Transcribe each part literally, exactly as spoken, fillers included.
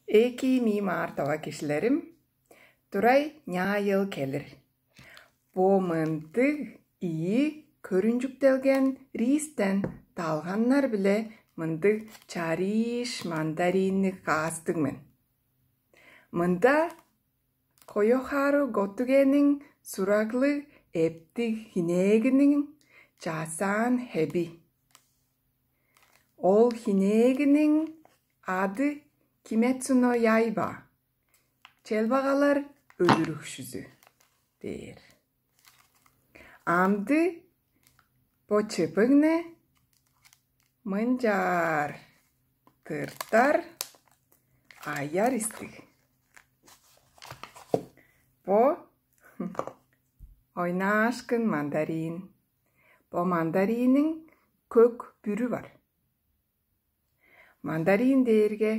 Эки миимаар това кижилерим, турай няайыл келир. Бо мындыг ийи көрүнчүктелген риистен далганнар-биле мындыг чарыыш мандаринни каастыг мен. Мында Коёхару Готугениң сураглыг эптиг хинээгиниң чаасаан хеби. Ол хинээгиниң ады Кимецуно Яйба, челбагалар өлүрүкчүзү дээр. Амды бо чыпыгны мынчаар тыртар, аяр истиг. Бо ойнаашкын мандарин. Бо мандариниң көк бүрү бар. Мандарин дээрге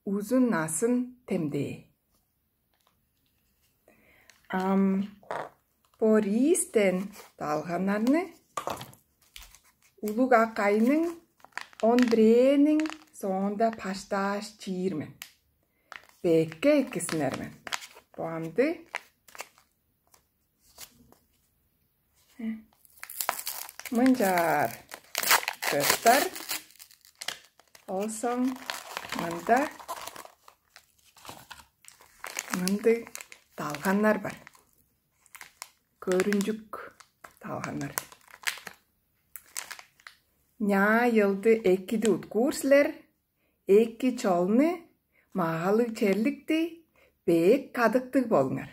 узун насын темдээ. Ам бо риистен далганнарны улуг ак айның он бирээниң соонда паштааш чиир мен. Бекке эккизинер мен. Бо амды мынчаар тыртар. Олсоң мында мындыг далганнар бар. Көрүнчүк далганнар. Няайылды экиди уткуур силер, эки чолну, магалыг черликти, бээк кадыктыг болуңар.